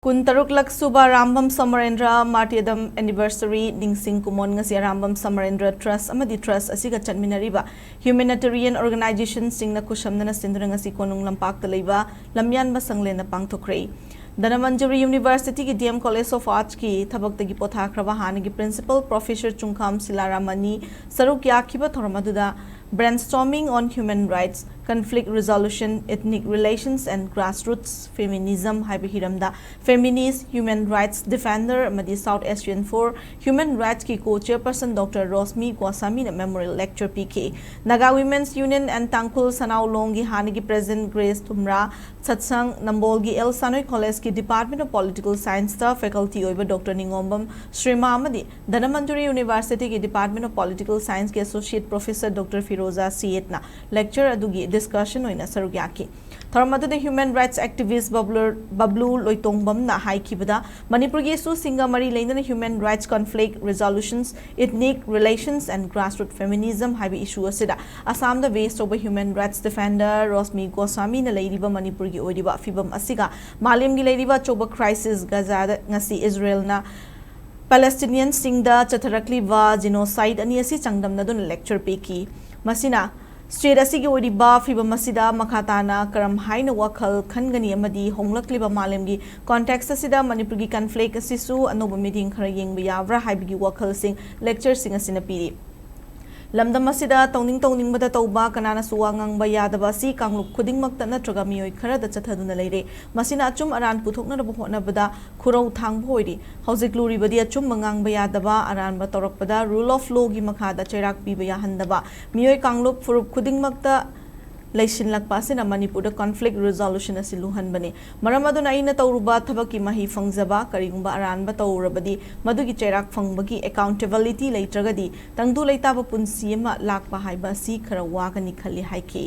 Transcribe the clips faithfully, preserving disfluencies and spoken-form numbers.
ꯀꯨꯟꯇꯔꯨꯛꯂꯛ ꯁꯨꯕ ꯑꯔꯥꯝꯕꯝ ꯁꯃꯔꯦꯟꯗ꯭ꯔ ꯃꯥꯔꯇꯤꯌꯔꯗꯝ ꯑꯦꯅꯤꯚꯔꯁꯔꯤ ꯅꯤꯡꯁꯤꯡ ꯀꯨꯃꯣꯟ ꯉꯁꯤ ꯑꯔꯥꯝꯕꯝ ꯁꯃꯔꯦꯟꯗ꯭ꯔ ꯇ꯭ꯔꯁ ꯑꯃꯗꯤ ꯇ꯭ꯔꯁ ꯑꯁꯤꯒ ꯆꯠꯃꯤꯟꯅꯔꯤꯕ ꯍ꯭ꯌꯨꯃꯦꯅꯤꯇꯦꯔꯤꯌꯟ ꯑꯣꯔꯒꯅꯥꯏꯖꯦꯁꯟꯁꯤꯡꯅ ꯈꯨꯠꯁꯝꯅꯅ ꯁꯤꯟꯗꯨꯅ ꯉꯁꯤ ꯀꯣꯅꯨꯡ ꯂꯝꯄꯥꯛꯇ ꯂꯩꯕ ꯂꯝꯌꯥꯟꯕ ꯁꯪꯂꯦꯟꯗ ꯄꯥꯡꯊꯣꯛꯈ꯭ꯔꯦ꯫ ꯙꯅꯃꯟꯖꯨꯔꯤ ꯌꯨꯅꯤꯚꯔꯁꯤꯇꯤꯒꯤ ꯗꯤ ꯑꯦꯝ ꯀꯣꯂꯦꯖ ꯑꯣꯐ ꯑꯥꯔꯠꯁꯀꯤ ꯊꯕꯛꯇꯒꯤ ꯄꯣꯊꯥꯈ꯭ꯔꯕ ꯍꯥꯟꯅꯒꯤ ꯄ꯭ꯔꯤꯟꯁꯤꯄꯜ ꯄ꯭ꯔꯣꯐꯦꯁꯔ ꯆꯨꯡꯈꯥꯝ ꯁꯤꯂꯥꯔꯥꯃꯅꯤ ꯁꯔꯨꯛ ꯌꯥꯈꯤꯕ ꯊꯧꯔꯝ ꯑꯗꯨꯗ Brainstorming on Human Rights, Conflict Resolution, Ethnic Relations and Grassroots Feminism ꯍꯥꯏꯕ ꯍꯤꯔꯝꯗ feminist, human rights defender ꯑꯃꯗꯤ South Asian for Human Rightsꯀꯤ co-chairperson Doctor ꯔꯣꯁꯃꯤ ꯒꯣꯁꯥꯃꯤꯅ memorial lecture ꯄꯤꯈꯤ꯫ Naga Women's Union and ꯇꯥꯡꯈꯨꯜ ꯁꯅꯥꯎ ꯂꯣꯡꯒꯤ ꯍꯥꯟꯅꯒꯤ president ꯒ꯭ꯔꯦꯁ ꯊꯨꯝꯔꯥ, ꯁꯠꯁꯪ ꯅꯝꯕꯣꯜꯒꯤ ꯑꯦꯜ ꯁꯥꯅꯣꯏ ꯀꯣꯂꯦꯖꯀꯤ Department of Political Scienceꯇ faculty ꯑꯣꯏꯕ Doctor ꯅꯤꯉꯣꯝꯕꯝ ꯁ꯭ꯔꯤꯃꯥ ꯑꯃꯗꯤ ꯙꯅꯃꯟꯖꯨꯔꯤ ꯌꯨꯅꯤꯚꯔꯁꯤꯇꯤꯒꯤ Department of Political Scienceꯀꯤ associate professor Doctor Firoza ꯁꯤꯌꯦꯠꯅ lecture ꯑꯗꯨꯒꯤ discussion ꯑꯣꯏꯅ ꯁꯔꯨꯛ ꯌꯥꯈꯤ꯫ ꯊꯧꯔꯝ ꯑꯗꯨꯗ human rights activist ꯕꯕ꯭ꯂꯨ, ꯕꯕ꯭ꯂꯨ ꯂꯣꯏꯇꯣꯡꯕꯝꯅ ꯍꯥꯏꯈꯤꯕꯗ, ꯃꯅꯤꯄꯨꯔꯒꯤ issueꯁꯤꯡꯒ ꯃꯔꯤ ꯂꯩꯅꯅ human rights, conflict resolutions, ethnic relations and grassroots feminism ꯍꯥꯏꯕ issue ꯑꯁꯤꯗ ꯑꯁꯥꯝꯗ base ꯇꯧꯕ human rights defender ꯔꯣꯁꯃꯤ ꯒꯣꯁꯥꯃꯤꯅ ꯂꯩꯔꯤꯕ ꯃꯅꯤꯄꯨꯔꯒꯤ ꯑꯣꯏꯔꯤꯕ ꯐꯤꯕꯝ ꯑꯁꯤꯒ ꯃꯥꯂꯦꯝꯒꯤ ꯂꯩꯔꯤꯕ ꯑꯆꯧꯕ crisis ꯒꯖꯥꯗ ꯉꯁꯤ ꯏꯖꯔꯦꯜꯅ Palestinianꯁꯤꯡꯗ ꯆꯠꯊꯔꯛꯂꯤꯕ genocide ꯑꯅꯤ ꯑꯁꯤ ꯆꯥꯡꯗꯝꯅꯗꯨꯅ lecture ꯄꯤꯈꯤ꯫ ꯃꯁꯤꯅ state ꯑꯁꯤꯒꯤ ꯑꯣꯏꯔꯤꯕ ꯐꯤꯕꯝ ꯑꯁꯤꯗ ꯃꯈꯥ ꯇꯥꯅ ꯀꯔꯝ ꯍꯥꯏꯅ ꯋꯥꯈꯜ ꯈꯟꯒꯅꯤ ꯑꯃꯗꯤ ꯍꯣꯡꯂꯛꯂꯤꯕ ꯃꯥꯂꯦꯝꯒꯤ context ꯑꯁꯤꯗ ꯃꯅꯤꯄꯨꯔꯒꯤ conflict ꯑꯁꯤꯁꯨ ꯑꯅꯧꯕ ꯃꯤꯠꯌꯦꯡ ꯈꯔ ꯌꯦꯡꯕ ꯌꯥꯕ꯭ꯔꯥ ꯍꯥꯏꯕꯒꯤ ꯋꯥꯈꯜꯁꯤꯡ lectureꯁꯤꯡ ꯑꯁꯤꯅ ꯄꯤꯔꯤ꯫ ꯂꯝꯗꯝ ꯑꯁꯤꯗ ꯇꯧꯅꯤꯡ ꯇꯧꯅꯤꯡꯕꯗ ꯇꯧꯕ, ꯀꯅꯥꯅꯁꯨ ꯋꯥ ꯉꯥꯡꯕ ꯌꯥꯗꯕ ꯑꯁꯤ ꯀꯥꯡꯂꯨꯞ ꯈꯨꯗꯤꯡꯃꯛꯇ ꯅꯠꯇ꯭ꯔꯒ ꯃꯤꯑꯣꯏ ꯈꯔꯗ ꯆꯠꯊꯗꯨꯅ ꯂꯩꯔꯦ꯫ ꯃꯁꯤꯅ ꯑꯆꯨꯝ ꯑꯔꯥꯟ ꯄꯨꯊꯣꯛꯅꯅꯕ ꯍꯣꯠꯅꯕꯗ ꯈꯨꯔꯧ ꯊꯥꯡꯕ ꯑꯣꯏꯔꯤ꯫ ꯍꯧꯖꯤꯛ ꯂꯨꯔꯤꯕꯗꯤ ꯑꯆꯨꯝꯕ ꯉꯥꯡꯕ ꯌꯥꯗꯕ, ꯑꯔꯥꯟꯕ ꯇꯧꯔꯛꯄꯗ rule of lawꯒꯤ ꯃꯈꯥꯗ ꯆꯩꯔꯥꯛ ꯄꯤꯕ ꯌꯥꯍꯟꯗꯕ, ꯃꯤꯑꯣꯏ ꯀꯥꯡꯂꯨꯞ ꯐꯨꯔꯨꯞ ꯈꯨꯗꯤꯡꯃꯛꯇ ꯂꯩꯁꯤꯜꯂꯛꯄ ꯑꯁꯤꯅ ꯃꯅꯤꯄꯨꯔꯗ conflict resolution ꯑꯁꯤ ꯂꯨꯍꯟꯕꯅꯤ꯫ ꯃꯔꯝ ꯑꯗꯨꯅ ꯑꯩꯅ ꯇꯧꯔꯨꯕ ꯊꯕꯛꯀꯤ ꯃꯍꯩ ꯐꯪꯖꯕ, ꯀꯔꯤꯒꯨꯝꯕ ꯑꯔꯥꯟꯕ ꯇꯧꯔꯕꯗꯤ ꯃꯗꯨꯒꯤ ꯆꯩꯔꯥꯛ ꯐꯪꯕꯒꯤ accountability ꯂꯩꯇ꯭ꯔꯒꯗꯤ ꯇꯪꯗꯨ ꯂꯩꯇꯥꯕ ꯄꯨꯟꯁꯤ ꯑꯃ ꯂꯥꯛꯄ ꯍꯥꯏꯕ ꯑꯁꯤ ꯈꯔ ꯋꯥꯒꯅꯤ ꯈꯜꯂꯤ ꯍꯥꯏꯈꯤ꯫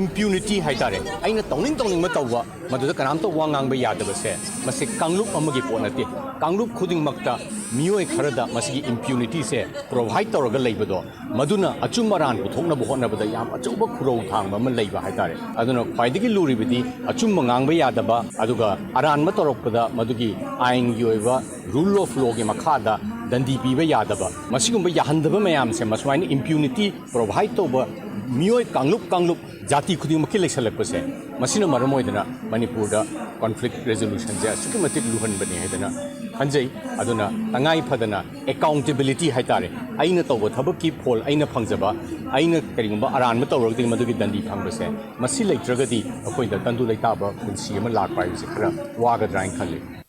ꯏꯝꯄ꯭ꯌꯨꯅꯤꯇꯤ ꯍꯥꯏꯇꯥꯔꯦ, ꯑꯩꯅ ꯇꯧꯅꯤꯡ ꯇꯧꯅꯤꯡꯕ ꯇꯧꯕ, ꯃꯗꯨꯗ ꯀꯅꯥꯝꯇ ꯋꯥ ꯉꯥꯡꯕ ꯌꯥꯗꯕꯁꯦ, ꯃꯁꯤ ꯀꯥꯡꯂꯨꯞ ꯑꯃꯒꯤ ꯄꯣꯠ ꯅꯠꯇꯦ꯫ ꯀꯥꯡꯂꯨꯞ ꯈꯨꯗꯤꯡꯃꯛꯇ ꯃꯤꯑꯣꯏ ꯈꯔꯗ ꯃꯁꯤꯒꯤ ꯏꯝꯄ꯭ꯌꯨꯅꯤꯇꯤꯁꯦ ꯄ꯭ꯔꯣꯚꯥꯏꯠ ꯇꯧꯔꯒ ꯂꯩꯕꯗꯣ, ꯃꯗꯨꯅ ꯑꯆꯨꯝ ꯑꯔꯥꯟ ꯄꯨꯊꯣꯛꯅꯕ ꯍꯣꯠꯅꯕꯗ ꯌꯥꯝ ꯑꯆꯧꯕ ꯈꯨꯔꯧ ꯊꯥꯡꯕ ꯑꯃ ꯂꯩꯕ ꯍꯥꯏꯇꯥꯔꯦ꯫ ꯑꯗꯨꯅ ꯈ꯭ꯋꯥꯏꯗꯒꯤ ꯂꯨꯔꯤꯕꯗꯤ ꯑꯆꯨꯝꯕ ꯉꯥꯡꯕ ꯌꯥꯗꯕ, ꯑꯗꯨꯒ ꯑꯔꯥꯟꯕ ꯇꯧꯔꯛꯄꯗ ꯃꯗꯨꯒꯤ ꯑꯥꯏꯟꯒꯤ ꯑꯣꯏꯕ ꯔꯨꯜ ꯑꯣꯐ ꯂꯣꯒꯤ ꯃꯈꯥꯗ ꯗꯟꯗꯤ ꯄꯤꯕ ꯌꯥꯗꯕ, ꯃꯁꯤꯒꯨꯝꯕ ꯌꯥꯍꯟꯗꯕ ꯃꯌꯥꯝꯁꯦ, ꯃꯁꯨꯃꯥꯏꯅ ꯏꯝꯄ꯭ꯌꯨꯅꯤꯇꯤ ꯄ꯭ꯔꯣꯚꯥꯏꯠ ꯇꯧꯕ ꯃꯤꯑꯣꯏ ꯀꯥꯡꯂꯨꯞ ꯀꯥꯡꯂꯨꯞ, ꯖꯥꯇꯤ ꯈꯨꯗꯤꯡꯃꯛꯀꯤ ꯂꯩꯁꯜꯂꯛꯄꯁꯦ, ꯃꯁꯤꯅ ꯃꯔꯝ ꯑꯣꯏꯗꯅ ꯃꯅꯤꯄꯨꯔꯗ ꯀꯣꯟꯐ꯭ꯂꯤꯛ ꯔꯦꯖꯣꯂꯨꯁꯟꯁꯦ ꯑꯁꯨꯛꯀꯤ ꯃꯇꯤꯛ ꯂꯨꯍꯟꯕꯅꯤ ꯍꯥꯏꯗꯅ ꯈꯟꯖꯩ꯫ ꯑꯗꯨꯅ ꯇꯉꯥꯏ ꯐꯗꯅ ꯑꯦꯀꯥꯎꯟꯇꯦꯕꯤꯂꯤꯇꯤ ꯍꯥꯏꯇꯥꯔꯦ, ꯑꯩꯅ ꯇꯧꯕ ꯊꯕꯛꯀꯤ ꯐꯣꯜ ꯑꯩꯅ ꯐꯪꯖꯕ, ꯑꯩꯅ ꯀꯔꯤꯒꯨꯝꯕ ꯑꯔꯥꯟꯕ ꯇꯧꯔꯒꯗꯤ ꯃꯗꯨꯒꯤ ꯗꯟꯗꯤ ꯐꯪꯕꯁꯦ, ꯃꯁꯤ ꯂꯩꯇ꯭ꯔꯒꯗꯤ ꯑꯩꯈꯣꯏꯗ ꯇꯪꯗꯨ ꯂꯩꯇꯥꯕ ꯄꯨꯟꯁꯤ ꯑꯃ ꯂꯥꯛꯄ ꯍꯥꯏꯕꯁꯦ ꯈꯔ ꯋꯥꯒꯗ꯭ꯔꯥ ꯍꯥꯏꯅ ꯈꯜꯂꯤ꯫